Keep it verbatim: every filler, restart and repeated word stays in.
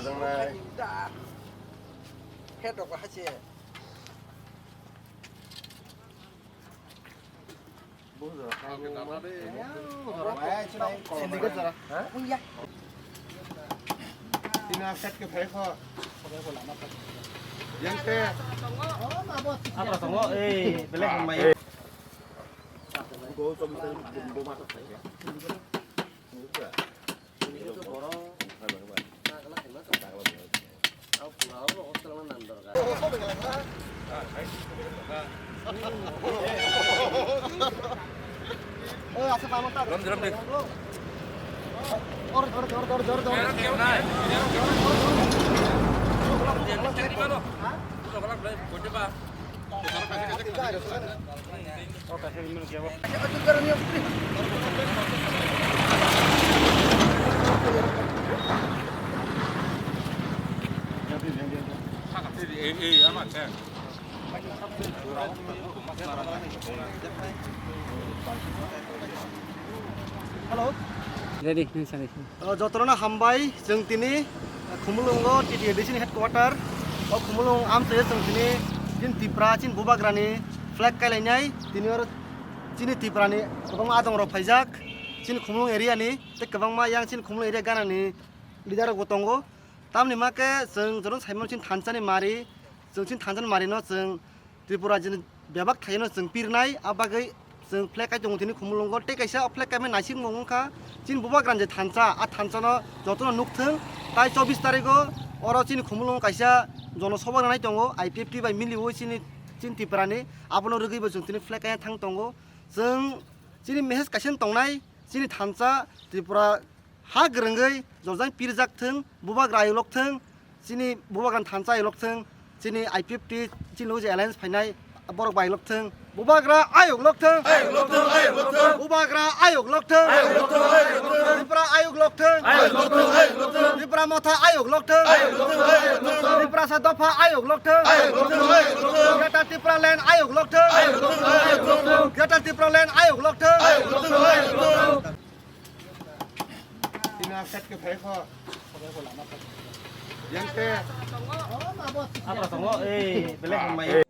Head rok hai se. Sini ke jora. Tina set ke phai kho. Yang te. Apa tongo? Eh, belek mai. Go to bisa go mata phai. Hello. Ready, nung sari. O, jotono hambai, chwng tini Khumulwngo T T A D C ni headquarter. O Khumulwng amchai chwng tini, chini Tipra, chini Bubagrani flag kailainai. Tini oro chini Tiprani kwbangma adongrok phaijak. Chini Khumulwng area ni, tei kwbangma yang chini Khumulwng area ganani leader rokbo tongo. Tamni ma khe chwng jotono saimano chini thansa ni mari, chwng chini thansa ni mari no chwng Tripura rajyoni bebak thaino chwng pirnai, a bagwi chwng flag kai tongo tini Khumulwngo. Tei kaisa o flag kaimani naisingmung wngkha chini Bubagrani je thansa, a thansa no jotono nukthwng. Tai chobbish tarigo oro chini Khumulwngo kaisa jono sobha rwnai tongo, I P F T bai miliwi chini, chini Tiprani, abono rwgwi bo chwng tini flag kaina thang tongo. Chwng chini message kaisa tongnai, chini thansa Tripura ha kwrwngwi jorjang pirjak thwng, Bubagra ayuk lok thwng, chini Bubagrani thansa ayuk lok thwng, chini I P F T chini loge alliance phainai borok bai lok thwng. Bubagra ayuk lok thwng. Ayuk lok thwng, ayuk lok thwng. Bubagra ayuk lok thwng. Ayuk lok thwng, ayuk lok thwng. Tripura ayuk lok thwng. Ayuk lok thwng, ayuk lok thwng. Tripura motha ayuk lok thwng. Ayuk lok thwng, ayuk lok thwng. Tiprasa dopha ayuk lok thwng. Ayuk lok thwng, ayuk lok thwng. Greater Tipraland ayuk lok thwng. Ayuk lok thwng, ayuk lok thwng. Greater Tipraland ayuk lok thwng. Ayuk lok thwng, ayuk lok thwng. Tina set ke phai kho. Yang te. Apa tongo? Eh, belek mai.